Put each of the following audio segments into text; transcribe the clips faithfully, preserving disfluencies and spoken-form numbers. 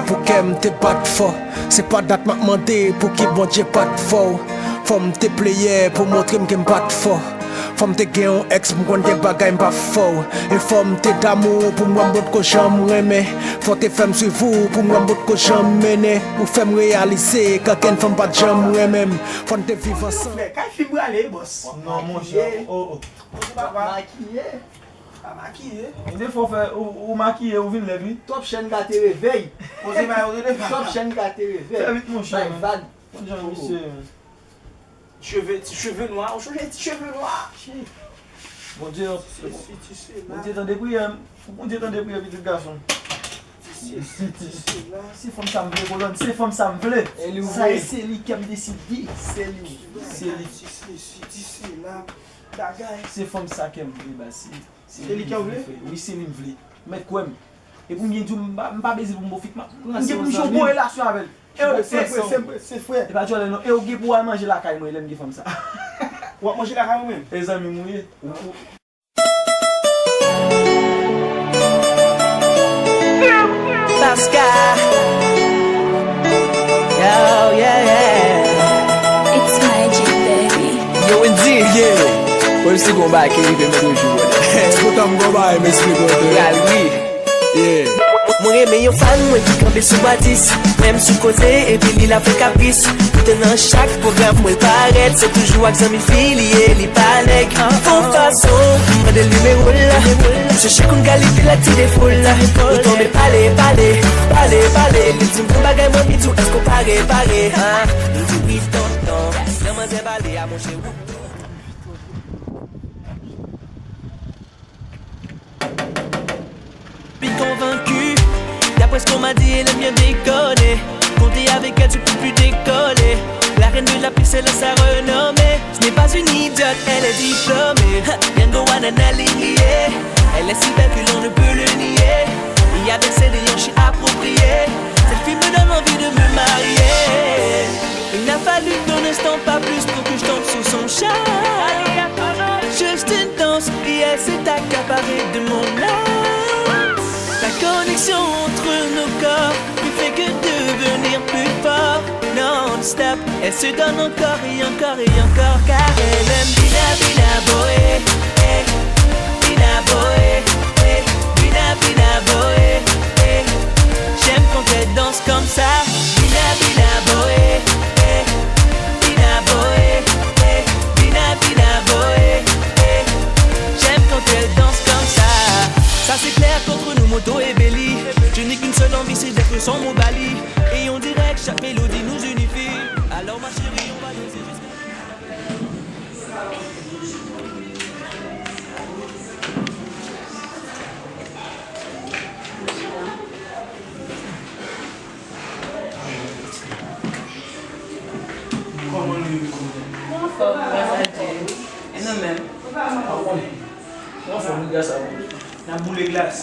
Pou kè m te bat fò, se pa dat m ap mande pou ki Bondye pa t fè w. Fò m te pleyè pou montre m ke m pa t fò. Fò m te gen yon èks, m konn gen bagay m pa fè w. E fò m te damou pou m wè m potko janm renmen. Fò w te fè m swiv ou pou m wè m potko janm mennen. Ou fè m reyalize ke okenn fanm pa t janm renmen m. Fò n te viv ansanm. Frè, kay fi m prale, bòs. Non, monchè, oh, oh. Makiye. Pa makiye. Gen de fwa w fè, ou, ou makiye, ou vin lèd, wi. Twòp chèn gate revèy. Poze bay, poze de. Twòp chèn gate revèy. Fè vit, monchè. Bay vag. Konn jan misye. Cheve, ti cheve nwa, ou chanje ti cheve nwa. Bondye, Bondye tande priyè m. Bondye tande priyè pitit gason m. Se fanm sa m vle, kolòn, se fanm sa m vle. Sa e se li kè m deside, se li. Se li. Se fanm sa kè m vle, baz. Se li kè w vle? Wi, se li m vle. Mèt kwè m. Epi m byen di w, m pa, m pa bezwen pou m bo fit, m gen pou m jwe yon bon relasyon avè l. E w, se frè, se frè. E pa djòlè non. E w gen pou w al manje lakay mwen lè m gen fanm sa. W ap manje lakay mwen menm? E zanmi m ou ye. Paska. Yo, yeah, yeah. It's magic, baby. Yo, Wendy. Yeah. Mwen si gon bagay ki rive m toujou wè. Ti botan m gon bagay m esplike w. Real, wi. Yeah. Mwen renmen yon fan mwen ki kanpe sou batis. Menm sou koze epi li la fè kapris. Toutan nan chak pwogram mwen parèt. Se toujou ak zanmi fi li ye, li pa nèg. Fon fason, mande l nimewo l la. M chèche konn kalite la ti defo l la. Nou tonbe pale, pale, pale, pale. Li di m gon bagay mwen vin di w, èske w pare, pare? Ah, m di wi tonton. Nan manzè bale a monchè ou. Pi konvanki, d'après ce qu'on m'a dit, elle aime bien déconner. Quand t'es avec elle, tu peux plus décoller. La reine de la piste, elle a sa renommée. Ce n'est pas une idiote, elle est diplômée. Yango wana nan ligne, yeah. Elle est si belle que l'on ne peut le nier. Et avec ses déhanchés appropriés, cette fille me donne envie de me marier. Il n'a fallu qu'un instant, pas plus, pour que je tombe sous son charme. Juste une danse, et elle s'est accaparée de mon âme. La connexion entre nos corps ne fait que devenir plus fort. Non-stop, elle se donne encore et encore et encore, car elle aime Bina Bina Boé, eh, Bina Boé, eh, Bina Bina Boé, eh. J'aime quand elle danse comme ça. Bina Bina Boé, eh, Bina Boé, eh, Bina Bina Boé, eh. J'aime quand elle danse comme ça. Ça c'est clair qu'entre nous, Moto et Belly, je n'ai qu'une seule envie, c'est d'être son Mobali. Et on dirait que chaque mélodie nous unifie. Alors ma chérie, on va danser jusqu'à Kòman nou ye konnen? Anfòm, gras a Dye. E nou menm? Pa konnen. Anfòm, wi, gras a Bondye. N ap boule glas.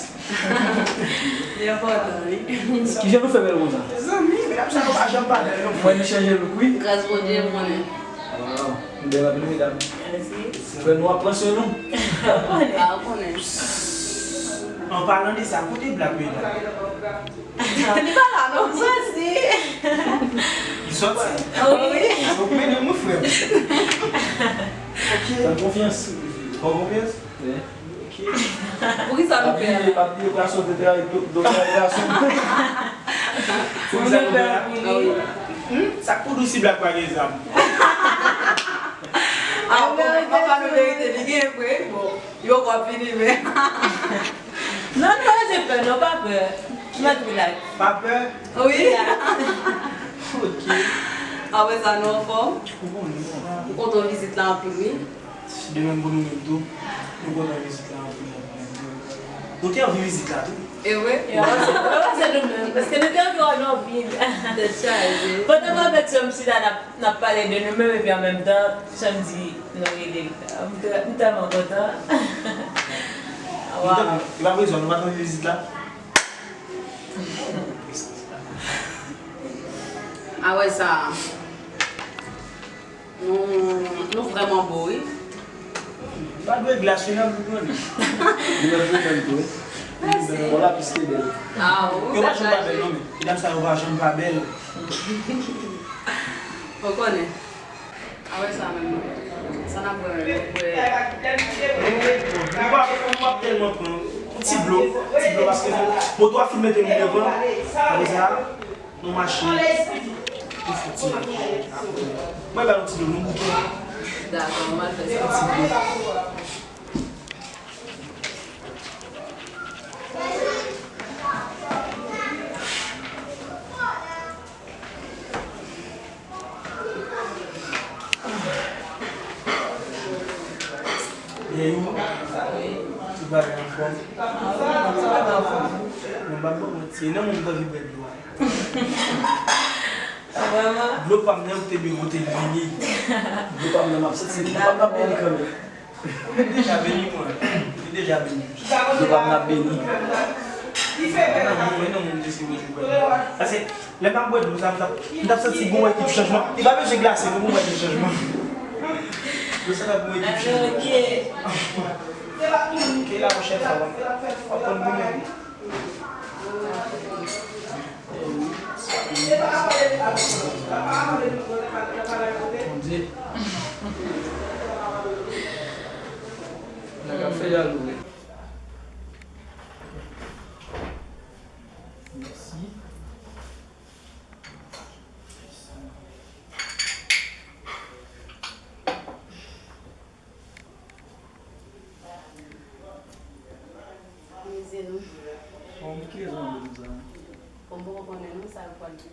Li enpòtan, wi. Kijan nou fè bèl konsa? Zanmi, medam sa yo pa janm pa bèl, non. Mwen, nou chanje look, wi. Gras Bondye, m konnen. Waw, nou bèl anpil, medam. Mèsi. Frè nou ap pran swen nou. Konnen. A, konnen. An palan de sa, kote Black Meda? Li pa la, non. Sòti. Li sòti? Wi. Donk, mennen mwen, frè m. Ok. Fè m konfyans. Fè w konfyans? Wi. Ok. Poukisa nou pè la? Pa bliye, pa bliye, pwason te travay do, do travay gason. Poukisa nou pè la? Hmm? Sa k pou di si Black pa gen zam? A, bon, papa nou verite, li gen vre, bon. Yo poko fini, men. Non, nou pa bezwen pè, non, pa pè. Mèt relax. Pa pè? Wi. Ok. Apre sa, nou anfòm? Ou konnen, nou anfòm. M kontan vizit la anpil, wi. De menm pou nou menm tou. Nou kontan vizit la anpil, anpil, anpil. Nou te anvi vizit la tou. E vre? Yo, se, yo, se nou menm. Paske nou te anvi wè nou anpil. Tèt chaje. Pandan mwen avèk sè m chita, n ap, n ap pale de nou menm, epi an menm tan, Shandy, nou rele. M tè-, m tèlman kontan. Waw. Nou te, nou pa bezwen, nou pa t anvi vizit la. A wè sa. Nou, nou vrèman bo, wi. Nou pa dwe glas, wi, nan bouk nou. Nou pa dwe fè l tou, wi. Bon, lapis te bèl. Ah, ou yo pa janm pa bèl, non, men medam sa yo pa janm pa bèl. Ou konnen. Apre sa menm, sa n ap bwè menm? Nou bwè. Nou pa, nou pa tèlman pran. Yon ti dlo, ti dlo, paske moto a fin mete nou devan. Apre sa, nou mache, nou fè ti mache. Mwen ba nou ti dlo, nou bouke. Dakò, m al fè sa. Ti dlo. Byen, yo. Tout bagay anfòm. Mwen pa t bon manti, e nan moun m t anvi bwè dlo a. Vrèman? Dlo pa m nan, ou te byen, ou te vini. Dlo pa m nan, m ap santi, dlo pa m nan beni kanmenm. Li deja beni, mwen. Li deja beni. Dlo pa m nan beni. Mwen nan moun, mwen nan moun, mwen nan moun, mwen nan moun. Paske lè m ap bwè dlo sa, m t ap, m t ap santi gon ekip chanjman. Li pa bezwen glase, non, pou m wè gen chanjman. Dlo sa t ap gon ekip chanjman. Ok. Ok, la pwochèn fwa, w ap, w ap konn goumen. Bondye. Nèg ap fè jalou, wi. Mèsi. Mezye nou. Bon, ki rezon de nou sa? Bon, m poko konnen non sa yo pral di.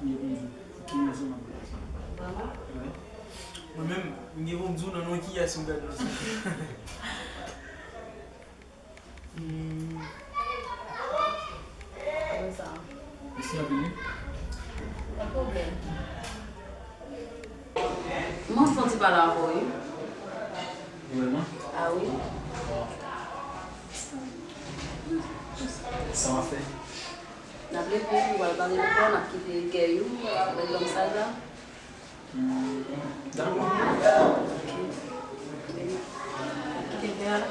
Li bon di. Ki rezon nan pral di? Vrèman? Wi. Mwen menm, m gen pou m di w nan non kiyès ou gad nan sa. Hmm. Apre sa. Mèsi anpil, wi. Pa pwoblèm. M anvi fè yon ti pale avè w, wi. Vrèman? A wi. Sa w ap fè? N ap leve, nou pral pale ankò, n ap kite kèy ou avèk lòm sal la. Hmm, dakò. Ok. Kite m fè a la.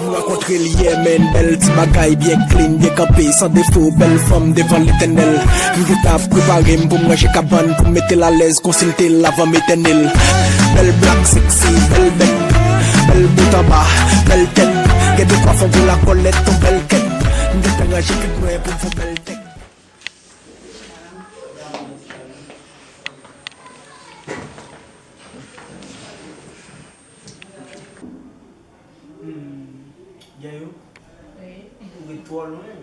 M rankontre l yè, men bèl ti bagay, byen clean, byen kanpe, san defo, bèl fanm devan Letènèl. M gentan ap prepare m pou m ranje kabann, pou m mete l alèz, konsilte l avan m etène l. Bèl black, sexy, bèl bèt, bèl bout anba, bèl tèt. Gen de kwa fon gwo lakòlèt, yon bèl kèt. M gentan ranje kèt mwen pou m fè yon bèl tèt. Hmm, Gayo, wi, ou ret twò lwen.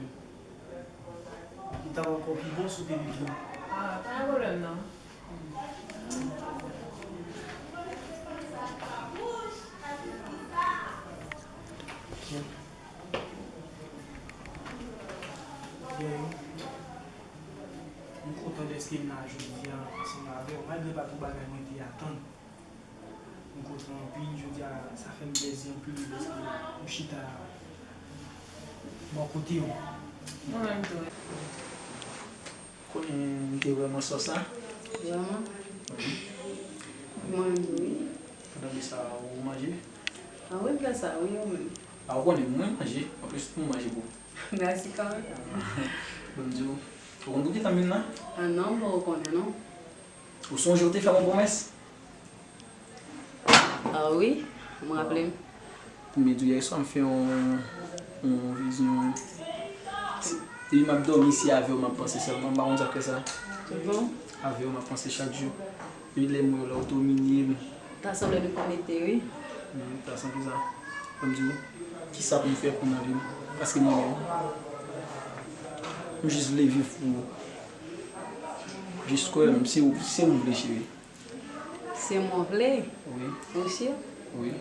Li t ap ankò pi bon si w te viv lwen. Ah, pa gen pwoblèm non. Gayo, m kontan dèske m la jodi a ansanm avè w, malgre pa tout bagay mwen te atann. M kontan anpil, jodi a, sa fè m plezi anpil dèske m chita bò kote w. Mwen menm tou. Konnen m te vrèman sòs la. Vrèman? Wi. Mwen menm tou, wi. Pandan de sa, ou manje? A wi, m fè sa, wi, ou menm? A, ou konnen, mwen manje. Anplis, ou manje pou. Mèsi kanmenm. Bon, m di w, ou konn pou ki tan m vin la? A non, m poko konnen, non. Ou sonje ou te fè m yon pwomès? Ah wi, m raple m. Pou m di w, yè swa m fè yon, yon vizyon. Depi m ap dòmi, se avè w m ap panse sèlman, m pa konn sa k fè sa. Bon. Avè w m ap panse chak jou. Epi lè m wè w la, ou domine m. Ta sanble nou konekte, wi. Wi, ta sanble sa. Ban m di w, kisa pou m fè pou nan vi m? Paske mwen menm, m jis vle viv pou ou. Jis kwè m, se ou, se ou m vle, cheri. Se mwen vle. Wi. Ou si? Wi.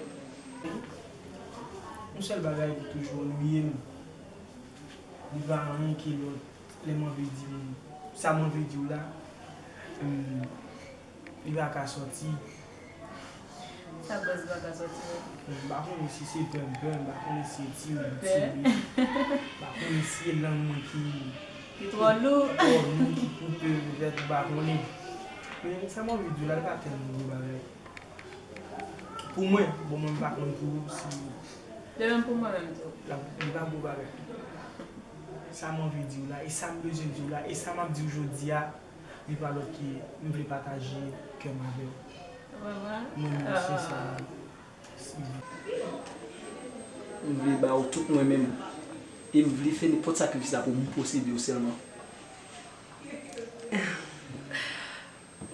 Yon sèl bagay ki toujou annuiye m, li pa anyen ki lòt, lè m anvi di m sa m anvi di w la, hmm, li pa ka sòti. Sa k fè li pa ka sòti? M pa konnen si se pè m pè, m pa konnen si se ti ri m ti ri, m pa konnen si se lang mwen ki ki twò lou. Twò lou, ki koupe, petèt, m pa konnen. Men sa m anvi di w la, li pa tèlman gwo bagay. Pou mwen, bon, mwen m pa konn pou ou si. De menm pou mwen menm tou. Li pa gwo bagay. Sa m anvi di w la, e sa m bezwen di w la, e sa m ap di w jodi a, li pa lòt ke m vle pataje kè m avè w. Mwen, mwen, se sa. M vle ba w tout mwen menm. E m vle fè nenpòt sakrifis la pou m posede w sèlman.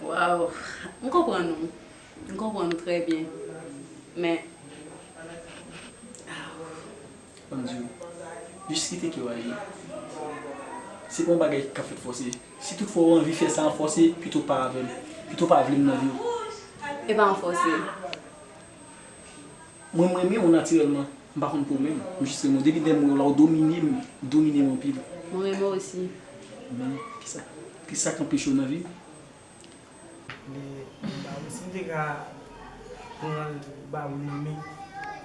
Waw, m konprann ou. M konprann ou trè byen. Men, Ban m di w, jis kite kè w aji. Se pa yon bagay k ap fèt fòse. Si toutfwa w anvi fè sa an fòse, pito pa avè m. Pito pa vle m nan vi w. E pa an fòse. Mwen, m renmen w natirèlman. M pa konn pou w menm. M jis renmen w. Depi lè m wè w la, w domine m. W domine m anpil. Mwen renmen w osi. Men, kisa, kisa k anpeche w nan vi m? Li, m pa wè si m te ka pran l ba ou nan men.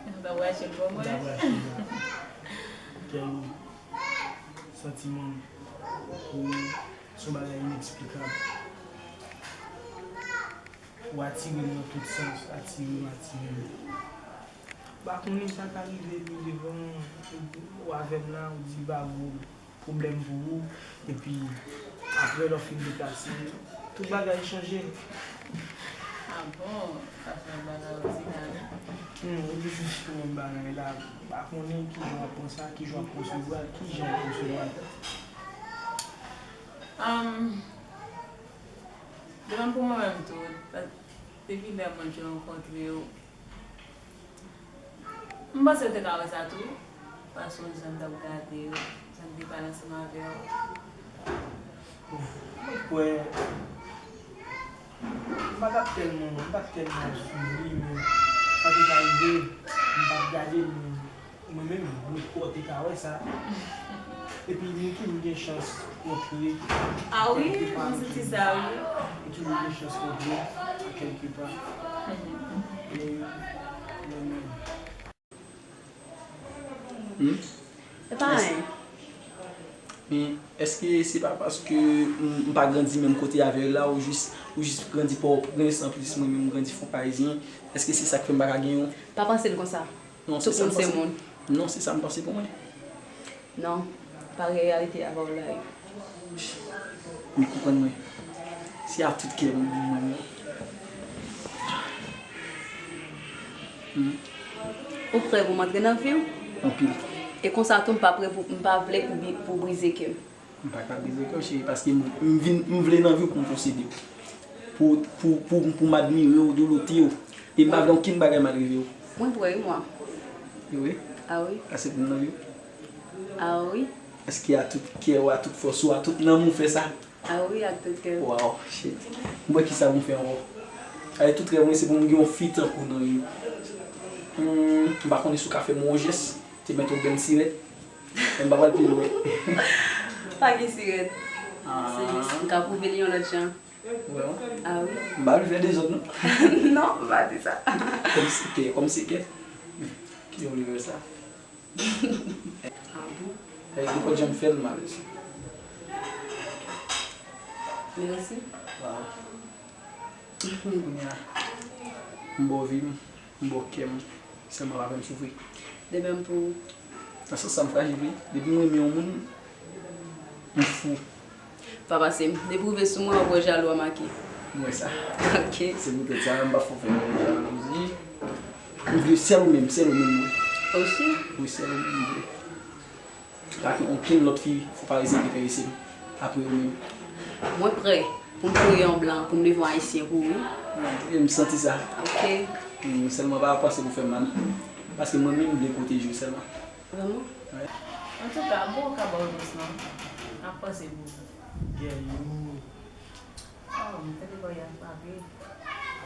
Ou t ap rache l ban mwen? M t ap rache l ba ou. Kè m, santiman m pou ou, se yon bagay ineksplikab. Ou atire m nan tout sans, atire m, atire m. M pa konnen sa ka rive pi devan, ou avè m la, ou di l pa gwo pwoblèm pou ou, epi apre lè w fin deplase, tout bagay chanje. Ah bon, sa fè bagay osi la wi. Hmm, ou toujou sou menm bagay la, m pa konnen kijan w ap pran sa, kijan w ap resevwa l, kijan w ap resevwa l. Ahn, de menm pou mwen menm tou, depi lè mwen te rankontre w, m panse w te ka wè sa tou, paske w di jan m t ap gade w, jan m te pale ansanm avè w. Mwen kwè, m pa t ap tèlman, m pa t tèlman sou li, men sa te ka rive, m pa t gade, men mwen menm, mwen kwè w te ka wè sa. Epi nou toujou gen chans rantre. Ah wi, mwen santi sa wi. Nou toujou gen chans rantre a kèlke pa. E mwen menm. Hmm? E pa anyen. Men, èske se pa paske m, m pa grandi menm kote avè l la, ou jis, ou jis grandi Pòtoprens, anplis mwen menm m grandi Fon Parizyen, èske se sa k fè m pa ka gen yon. Pa panse l konsa. Non, se sa m panse. Tout moun se moun. Non, se sa m panse pou mwen. Non, pa reyalite a ba w la ye. M konprann mwen. Se a tout kè m, mwen, mwen. Hmm. Ou prè pou m antre nan vi w? Anpil. E konsa tou, m pa prè pou, m pa vle pou, pou brize kè m. M pa ka brize kè w, cheri, paske m, m vin, m vle nan vi w pou m posede w. Pou, pou, pou, pou m admire w, douloute w. E m pa vle okenn bagay mal rive w. Mwen prè wi, mwa. E wi? A wi. Aksepte m nan vi w? A wi. Èske a tout kè w, a tout fòs ou, a tout nanm ou fè sa? A wi, ak tout kè m. Wow, shit. M wè kisa pou m fè ankò. Ay, tout rèv mwen se pou m gen yon fi tankou w nan vi m. Hmm, m pa konnen si w ka fè m yon jès, te mèt yon bèl sirèt. Men m pa pral pi lwen. Pa gen sirèt. Ah. Se jis, m ka pwouve l yon lòt jan. Ou wè, wi. Ah wi. M pa vle fè dezòd, non. Non, m pa di sa. Kòmsi kè, kòmsi kè. Ki jan w vle fè sa? Ah bon? Ay, ou pa janm fè l mal. Mèsi. Waaw. Kounye a, m ba w vi m, m ba w kè m, sèlman pa fè m soufri. De menm pou ou. Nan sans sa m frajil wi. Depi m renmen yon moun, m fou. Pa pase m. Depi w rive sou mwen, w ap wè jalou a make. M wè sa. Ok. Se poutèt sa, m p ap fè w fè jalouzi. M vle sèl ou menm, sèl ou menm, wi. Ou si? Wi, sèl ou menm, m vle. Pa gen okenn lòt fi Fon Parizyen ki enterese m, apre ou menm. Mwen prè pou m touye yon blan, pou m leve yon ayisyen pou ou, wi. E m santi sa. Ok. M sèlman pa panse pou fè m mal. Paske mwen menm, m vle pwoteje w sèlman. Vrèman? Wi. Antouka, bon, w ka ba w dous non. M ap panse pou ou. Gèlou. Oh, m tande kò y ap frape.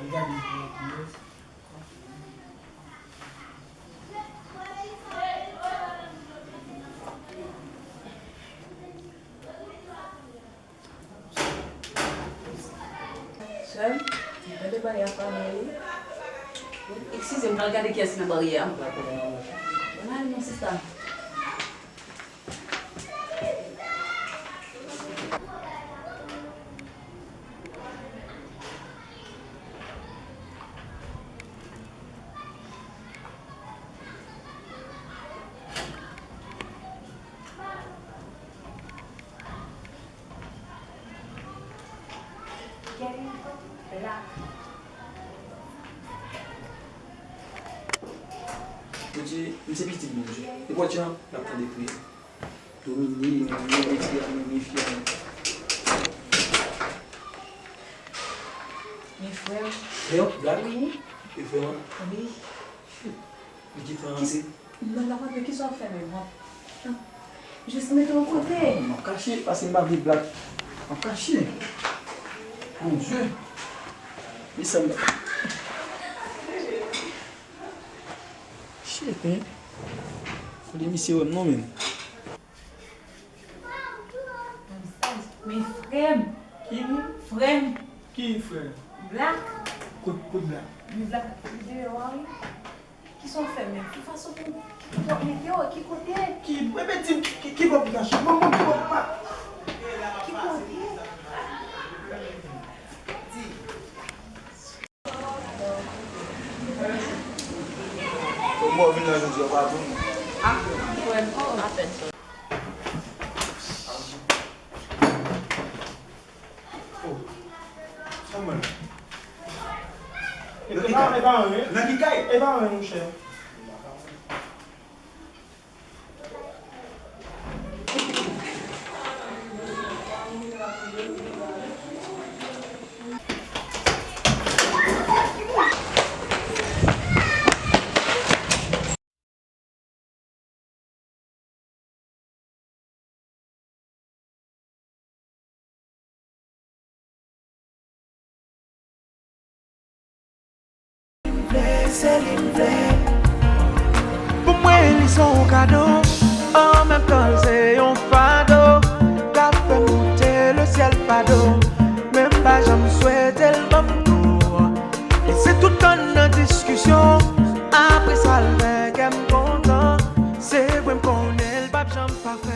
Al gade pou yon pyès. Sè m, gade baryè a pa bèl wi. Eskize m, m pral gade kiyès ki nan baryè a. Bon, ale non sista. Se, m se pitit Bondye. Nenpòt jan, l ap tande priyè. Domine, domine, retire a domine, fye a. Men frè m. Frè w, Black? Wi. E frè w? Wi. Li ki fè antre? Non, l ap antre, kisa w ap fè menm? W ap jis mete yon kote. M ap kache, paske m pa vle Black. M ap kache. Mon Dieu. Li sanble. Shit, hein? Fòk misye wè m non, menm. Men frè m. Ki moun? Frè m. Ki frè? Black. Kot, kot Black? Men Black ap fouye deyò a, wi. Kisa w fè menm? Ki fason pou, ki kote w ap mete yo? Ki kote? Ki, bebe, di m ki, ki, ki bò pou m kache? Bon, bon, ki bò pou m a- Ki kote? Di. Ou mò vin la jodi a, ou pa vin. Ah, frè m, oh, apèn. Oh, sa mwen. E pa, e pa anyen. Nan ki kay? E pa anyen, monchè. Vle, se li m vle. Pou mwen, li se yon kado. An menm tan, l se yon fado. K ap fè m moute lesyèl fado. Men m pa janm swete l ban m tou. E se tout tan nan diskisyon. Apre sa, l fè kè m kontan. Se vre, m konnen l p ap janm pafè.